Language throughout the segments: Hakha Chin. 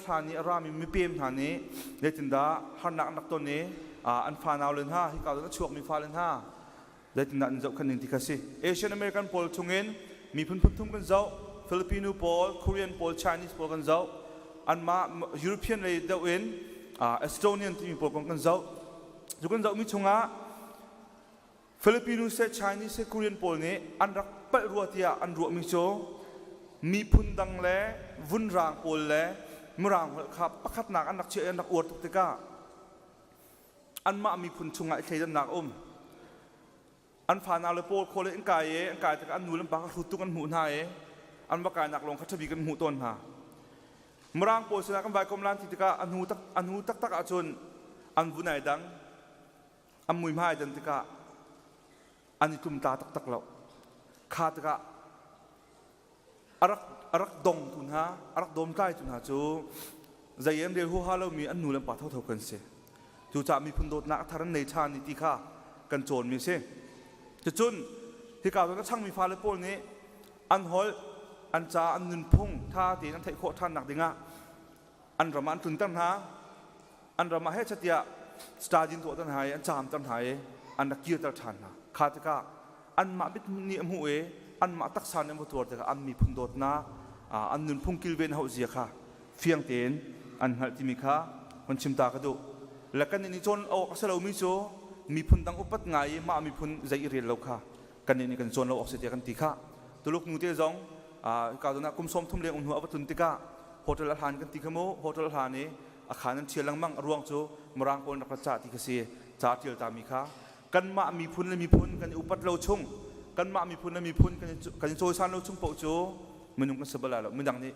hlan i a rami mipem hna nih zeitindah harnak an rak ton i an fanau le hna hika cun a chuakmi fale hna zeitindah an zohkhenh ning ti kha si. Asian American pawl chungin miphun phun thum kan zoh. Filipino pawl, Korean pawl, Chinese pawl kan zoh. Anmah European lei deuh in Estonian timi pawl kong kan zoh. Cu kan zohmi chungah Filipino seh Chinese seh Korean pawl nih an rak palh rua tiah an ruahmi cu miphun dang le vunrang pawl le Mirang holh kha pakhatnak an rak chiah i an rak uar tuk tikah anmah miphun chungah i thleidannak a um. An fanau le pawl khawl in kai i an kai tikah an nu le an pa kha hrut tuk an hmuh hna i an va kainak lawng kha ṭhabik an hmuh tawn hna. Mirang pawl sinah kan vai kom lan ti tikah a hnu taktak ahcun an vun ai dang. An muihmai dan tikah an i tlumtla taktak lo. Kha tikah a rak dongtu hna, a rak dawmtlaitu hna cu zei an rel huaha lomi an nu le an pa thotho kan si. Cucaah miphun dawtnak a thar an nei ṭhan i ti kha kan cawnmi a si. Cucun hika zawn a changmi fale pawl nih an holh, an ca, an nunphung ṭha tein an theih khawh ṭhannak dingah an ram ah an tlunter hna. An ram ah heh tiah stadion tuahter hna i an caamter hna i an rak kirter ṭhan hna. Kha tikah anmah mit nih a hmuh i anmah taksa nih an va tuar tikah an miphun dawtnak, an nunphung kilven hauh zia kha fiang tein an hngalh timi kha hun chim ta ka duh. Le kan nih cawn awk a si lomi cu miphun dang upat ngai i mah miphun zei i rel lo kha kan nih kan cawn lo awk si tiah kan ti kha. Tuluk nu te zong ka zawn ah kum 30 leng um hnu a va tlun tikah hotel a hlan kan ti kha mu, hotel a hlan i a khaan an ṭhial lengmang. A ruang cu Mirang pawl rak ra cah ti kha si. Ca ṭial tami kha kanmah miphun le miphun kan i upat lo chung, kanmah miphun le miphun kan i cawisan lo chung paoh cu minung kan si bal lai lo. Midang nih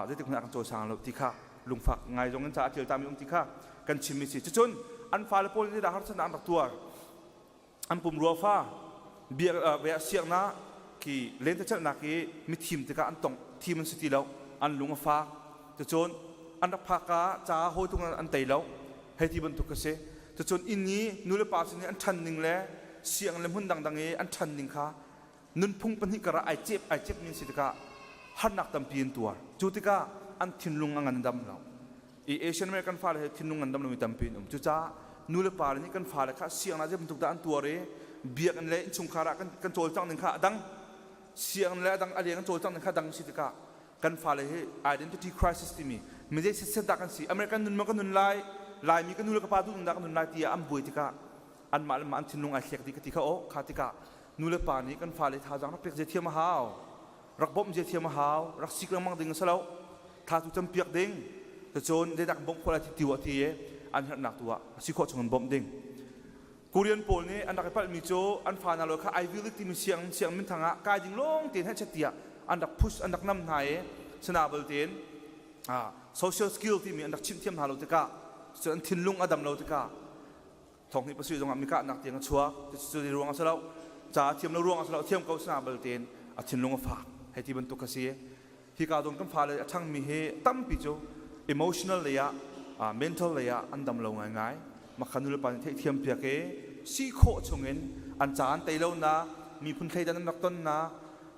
zeitik hmanh ah kan cawisang lo ti kha lungfak ngai zong in ca a ṭial tami um ti kha kan chimmi si. Cucun an fale pawl nih dah harsatnak an rak tuar? An pumrua fa bia siaknak khi lentecelhnak i mithim tikah an tong thim an si ti lo, an lung a fak. Cucun an rak phak ah ca hawi tung an tei lo hei ti bantuk a si. Cucun inn i nu le pa sin i an ṭhan ning le siang le hmun dangdang i an ṭhan ning kha nunphung pahnih karah ai cep mi an si tikah harnak tampi an tuar. Cu tikah an thinlung a ngan dam lo i Asian American fale he thinlung ngandam lomi tampi an um. Cucaah nu le pa nih kan fale kha sianginn ah bantuk dah an tuar i biakinn le innchungkhar ah kan cawlcangh ning kha a dang, sianginn le a dang a leng an cawlcangh ning kha a dang si tikah kan fale hi identity crisis timi mizei setset dah kan si, American nun maw kan nun lai, Laimi ka nu le ka pa duh dah kan nun lai tiah an buai tikah anmah le mah an thinlung ai thlek dih ka ti kha aw. Kha tikah nu le pa nih kan fale thazaang rak pek zia thiam a hau, rak bawmh zia thiam a hau, rak sik lengmang ding a si lo, tha tu campiak ding. Cun zeidah kan bawmh khawh lai ti tu ah ti i an herhnak tu ah a si khawh chung in bawmh ding. Korean pawl nih an rak i palhmi cu an fa hna lo kha Ivy League timi siang siang minthang ah kai ding lawng tein hechet tiah an rak push, an rak nam hna i sanabal tein social skill timi an rak chimh thiam hna lo tikah, cun an thinlung a dam lo tikah thong hnih pasarih zongah mikahnak tiang a chuak. Cu ruang a si lo, ca a thiam lo ruang a si lo, thiam ko sana bal tein a thinlung a fak hei ti bantuk a si. Hika zawn kan fale a ṭhangmi hi tampi cu emotional lei ah, mental lei ah an dam lo ngaingai. Makha nu le pa nih theihthiam piak i si khawh chungin an ca an tei lonak, miphun thleidan an rak tonnak,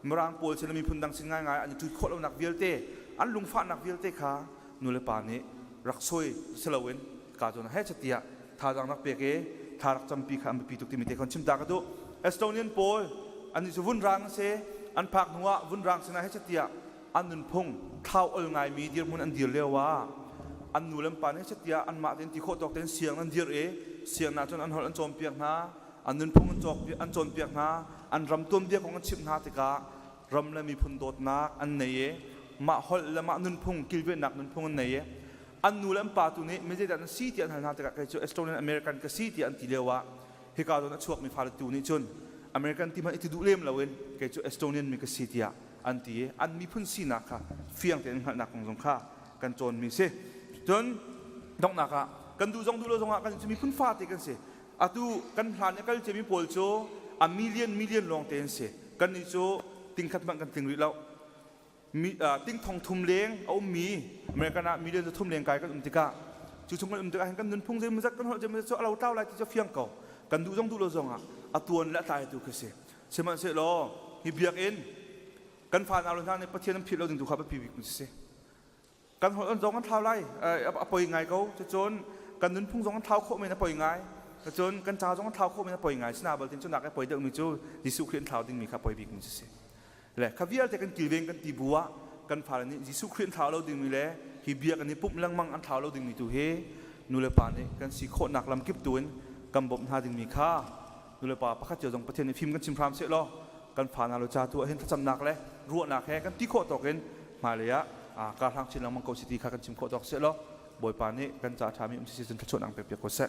Mirang pawl sin le miphun dang sin ngaingai an i ṭut khawh lonak vialte, an lungfahnak vialte kha nu le pa nih rak sawi si loin ka zawn he tiah thazaang rak pek i thla rak campi kha an biapi tuk timi te kha chim ta ka duh. Estonian pawl annih cu vunrang an si. An phak hnu ah vunrang sinah he tiah an nunphung thlau ol ngaimi dirhmun an dir lio ah an nu le an pa nih tiah anmah tein ti khawh tawk tein siang an dir i siang ah cun an holh an cawnpiak hna, an nunphung an cawnpiak hna, an ram tuanbia kong an chimh hna tikah ram le miphun dawtnak an nei i mah holh le mah nunphung kilvennak nunphung an nei i an nu le an pa tu nih mi zeidah na si tiah an hal hna tikah kei cu Estonian American ka si tiah an ti lio ah hika zawn a chuakmi fale tu nih cun American ti hmanh i ti duh lem loin kei cu Estonian mi ka si tiah an ti i an miphun sinak kha fiang tein hngalhnak kong zong kha kan cawnmi si. Cun donghnak ah kan duh zong duh lo zongah kan cu miphun fate kan si. Atu kan hlan i kal ciami pawl cu a million million lawng te an si. Kannih cu tingkhat hmanh kan tling rih lo. Ting thong thum leng a ummi American ah million thum leng kai kan um tikah, cu chung kan um tikah hin kan nunphung zeimawzat, kan holh zeimawzat cu a lo tlau lai ti cu fiang ko. Kan duh zong duh lo zong ah a tuan le a tlai tu khi si. Sihmanhsehlaw hi biakinn kan fa nau le hna nih Pathian an philh lo ding tu kha biapi bik mi si. Kan holh an zong an thlau lai, a poi ngai ko. Cucun kan nunphung zong an thlau khawh men a poi ngai. Cun kan ca zong an thlau khawh men a poi ngai. Sina bal tin cu nak a poi deuhmi cu Jesuh Khrih an thlau dingmi kha poi bikmi cu si. Le kha vialte kan kilveng kan ti bu ah kan fale nih Jesuh Khrih an thlau lo dingmi le hi bia kan i pumh lengmang an thlau lo dingmi tu hi nu le pa nih kan si khawhnak lam kip tu in kan bawmh hna dingmi kha nu le pa pakhat cio zong Pathian nih fim kan chim hram seh law kan fa hna lo ca tu ah hin thlacamnak le ruahnak he kan ti khawh tawk in hmailei ah kar hlang chin lengmang ko si ti kha kan chim khawh tawk seh law Bawipa nih kan ca ṭhami um si cun thluachuahnak pek piak ko seh.